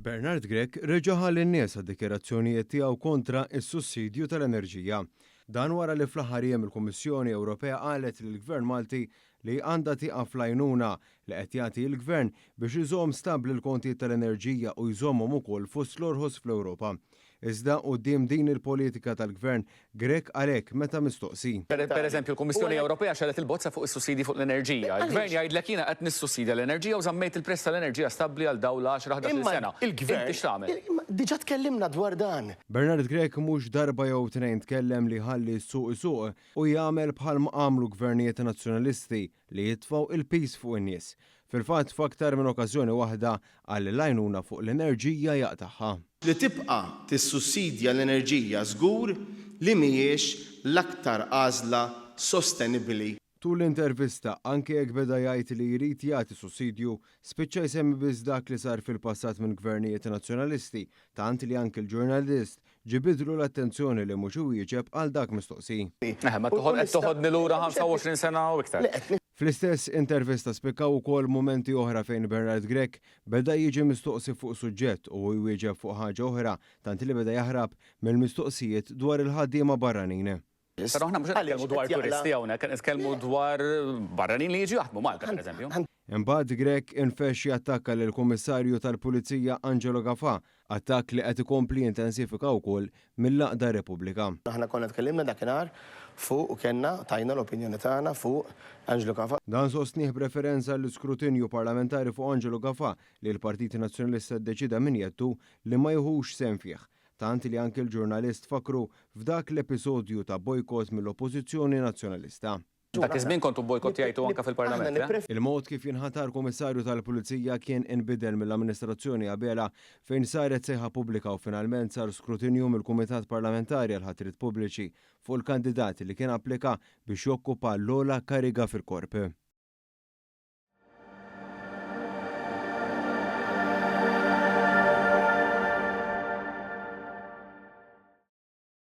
Bernard Grech reġa' ħa lin-nies għad-dikjarazzjonijiet tiegħu kontra s-sussidju tal-enerġija. Dan wara li fl-aħħar jiem il-Kummissjoni Ewropea qalet lill-Gvern Malti li għandha tieqaf l-għajnuna li qed jagħti l-Gvern biex iżomm stabbli l-kontijiet tal-enerġija u jżommhom ukoll fost l-orħos fl-Ewropa. Iżda quddiem din il-politika tal-Gvern, Grech qal hekk meta mistoqsi. Per eżempju, l-Kummissjoni Ewropea xegħlet il-bozza fuq is-sussidji fuq l-enerġija. Il-Gvern jgħidlek jiena qed nissussidja l-enerġija u żammejt il-prezz tal-enerġija stabbli għal dawn l-għaxra, ħdax-il sena. Inti x'tagħmel? Diġà tkellimna dwar dan. Bernard Grech mhux darba jew tnejn tkellem li jħalli s-suq isuq u jagħmel bħalma għamlu gvernijiet Nazzjonalisti li jitfgħu il-piż fuq in-nies. Fil-fatt f'aktar minn okkażjoni waħda qal li l-għajnuna fuq l-enerġija jaqtagħha. Li tibqa' tissussidja l-enerġija żgur li mhijiex l-aktar għażla sostenibbli. Tul l-intervista, anke jekk beda jgħid li jrid jagħti sussidju, spiċċa jsemmi biss dak li sar fil-passat minn gvernijiet Nazzjonalisti, tant li anke l-ġurnalist Ġibidlu l-attenzjoni li mhux iwieġeb għal dak mistoqsi. Eħe, ma qed toħodni lura 25 sena u iktar. Fl-istess intervista spikkaw ukoll mumenti oħra fejn Bernard Grech beda jiġi mistoqsi fuq suġġett u hu jwieġeb fuq ħaġa oħra tant li beda jaħrab mill-mistoqsijiet dwar il-ħaddiema barranin. Però aħna mhux qed nitkellmu dwar turisti hawnhekk, qed nitkellmu dwar barranin li jiġu jaħdmu Malta pereżempju. Imbagħad Grech infexx jattakka lill-Kummissarju tal-Pulizija Angelo Gafà, attakk li qed ikompli jintensifika wkoll mill-għaqda Repubblika. Aħna konna tkellimna dakinhar fuq u kellna tajna l-opinjoni tagħna fuq Angelo Gafà. Dan sostnieh b'referenza għall-iskrutinju parlamentari fuq Angelo Gafà li l-Partit Nazzjonalista ddeċieda minn jeddu li ma jiħux sehem fih. Tant li anki l-ġurnalist fakkru f'dak l-episodju ta' bojkott mill-Oppożizzjoni Nazzjonalista. Dak iż-żmien kontu bbojkottjajtu anke fil-Parlament, le? Il-mod kif jinħatar Kummissarju tal-Pulizija kien inbidel mill-amministrazzjoni Abela fejn saret sejħa pubblika u finalment sar skrutinju mill-Kumitat Parlamentari għall-Ħatriet Pubbliċi fuq il-kandidat li kien applika biex jokkupa l-ogħla kariga fil-Korp.